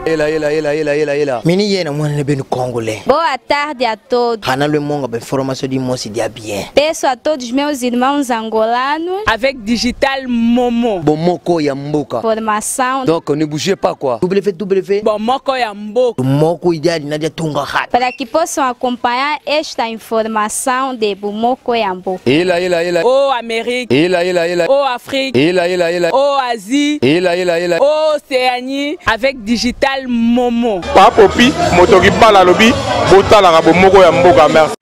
Ela ela ela ela ela ela. Mini yena mwana ne benu congolais. Boa tarde a todos. Hana le monga ba information di mosi dia bien. Peço a todos meus irmãos angolanos. Avec Digital Momo. Bomoko ya mboka. Formação. Donc ne bougez pas quoi. WW. Bomoko ya mboka. Moko ideal na dia tunga hat. Para que possam acompanhar esta informação de Bomoko ya mboka. Ela ela ela. Ô Amérique. Ela ela ela. Ô Afrique. Ela ela ela. Ô Asie. Ela ela ela. Ô Océanie. Avec Digital Momo. Papopi, moto kibala lobi, botalaka bomoko ya mboka merci.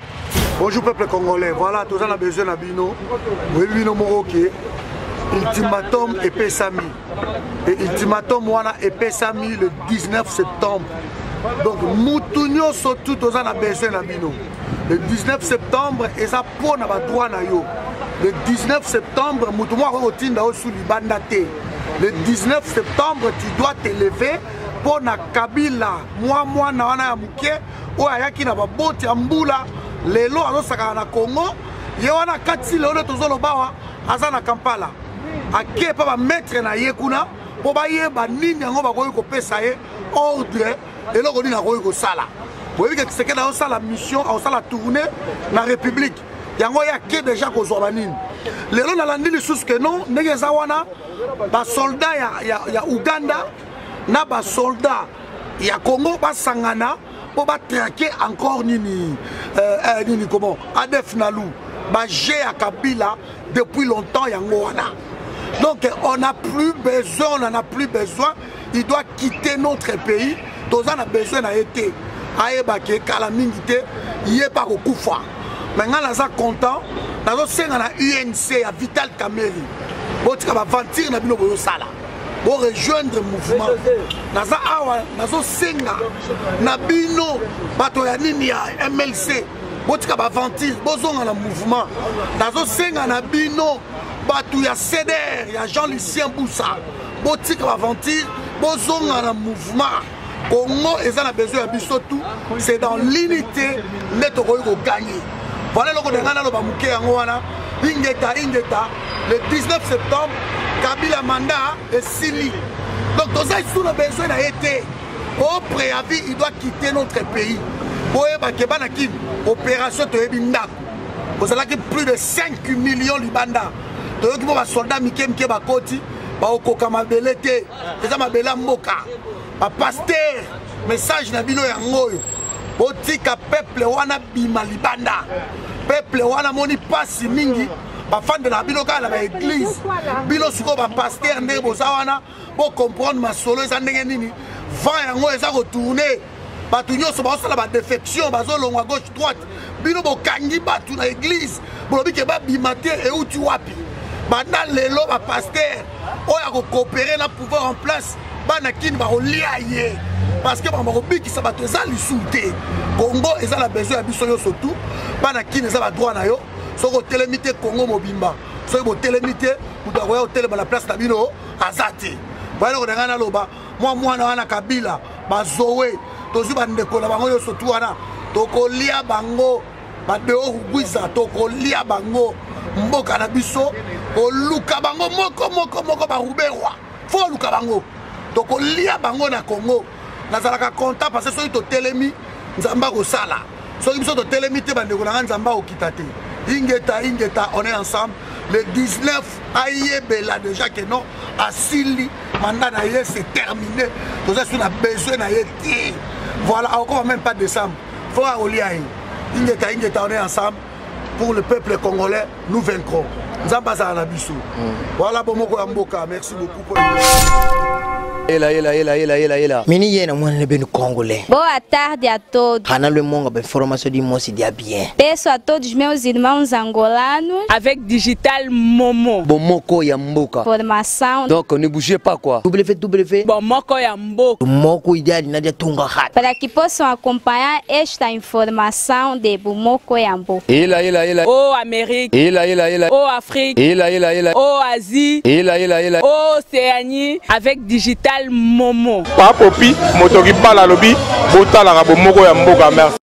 Bonjour peuple congolais, voilà, toza na besoin na bino. Boyebi bino moko ke ultimatum epesami. Et ultimatum wana epesami le 19 septembre. Donc mutu nyonso tu toza na besoin na bino. Le 19 septembre eza mpo na ba droit na yo. Le 19 septembre mutu moko akoki kotinda yo su libanda te. Le 19 septembre tu dois te lever mpo na Kabila mwa mwana wana ya moke oyo ayaki na baboti ya mbula lelo azosakana na Congo ye wana akatisi lelo nde tozoloba awa aza na Kampala ake epa bamaître na ye kuna mpo bayeba nini yango bakoki kopesa ye ordre eloko nini akoki kosala boyebi ke Tshisekedi azosala mission azosala tournée na république yango ye ake deja kozwa banini lelo nalandi lisusu ke non ndenge eza wana basoldat ya Uganda na basoldat ya Congo basangana mpo batrake encore nini nini comment ADF Nalu baje ya Kabila depuis longtemps yango wana. Donc on n'a plus besoin, on n'en a plus besoin, il doit quitter notre pays. Toza na besoin na ye te, ayeba ke kala mingi te ye pa kokufa. Mais nga naza content, nazosenga na UNC ya Vital Kamerhe botika baventure na bino bozosala, bo rejoindre mouvement. Naza awa nazosenga na bino bato ya nini ya MLC botika baventure bozonga na mouvement. Nazosenga na bino bato ya CDR ya Jean-Lucien Boussa botika baventure bozonga na mouvement. Congo eza na besoin ya biso tout, c'est dans l'unité nde tokoki kogagner. Voilà eloko na ngai naloba moke yango wana. Ingeta ingeta le 19 septembre Kabila mandat esili. Donc toza lisusu na besoin na ye te. Au préavis il doit quitter notre pays. Boyeba ke bana Kin opération toyebi ndako ozalaki plus de 5 millions libanda. Toyoki mpo basoldat mike mike bakoti bakokoka mabele te, eza mabele ya mboka. Bapasteur message na bino yango oyo, botika peuple wana bima libanda. Peuple wana moni pasi mingi, bafandela bino kaka na ba église. Bino sikoyo bapasteur ndenge boza wana bo comprendre masolo eza ndenge nini, vent yango eza kotourne, bato nyonso bazosala ba défection, bazolongwa gauche droite. Bino bokangi bato na église bolobi ke babima te, euti wapi? Banda lelo bapasteur oyo akokopere na pouvoir en place bana Kini bakolia ye parce que bango bakobikisa bato eza lisusu te. Congo eza na besoin ya biso nyonso tu. Bana Kini eza ba droit na yo, soki otelemi te Congo mobimba, soki botelemi te moto akoya kotelema na place na bino aza te. Voilà eloko na ngai naloba. Mwa mwana wana Kabila bazowe tozwi bandeko na bango nyonso tu wana, tokolia bango badeo rugwiza, tokolia bango mboka na biso, koluka bango moko moko moko baruberwa fo oluka bango, tokolia bango na Congo. Nazalaka content parce que soki totelemi Nzambe akosala, soki biso totelemi te bandeko na ngai Nzambe akokita te. Ingeta ingeta, on est ensemble. Le 19 ayebela déjà que non asili mandat na ye, c'est terminé, toza sur na besoin na ye te. Voilà, akokoma même pas décembre fo akolia ye. Ingeta ingeta, on est ensemble pour le peuple congolais, nous vaincrons. Nzambe azala na biso. Voilà bomoko ya mboka, merci beaucoup pour Ela ela ela ela ela ela. Mini yena mwana ne benu congolais. Boa tarde a todos. Hana le monga ba information di mosi dia bien. Peço a todos meus irmãos angolanos. Avec Digital Momo. Bomoko ya mboka. Formação. Donc ne bougez pas quoi. WW. Bomoko ya mboka. Moko ideal na dia tunga hat. Para que possam acompanhar esta informação de Bomoko ya mboka. Ela ela ela. Ô Amérique. Ela ela ela. Ô Afrique. Ela ela ela. Ô Asie. Ela ela ela. Ô Océanie. Avec Digital Momo. Papopi, moto kibala lobi, botalaka bomoko ya mboka merci.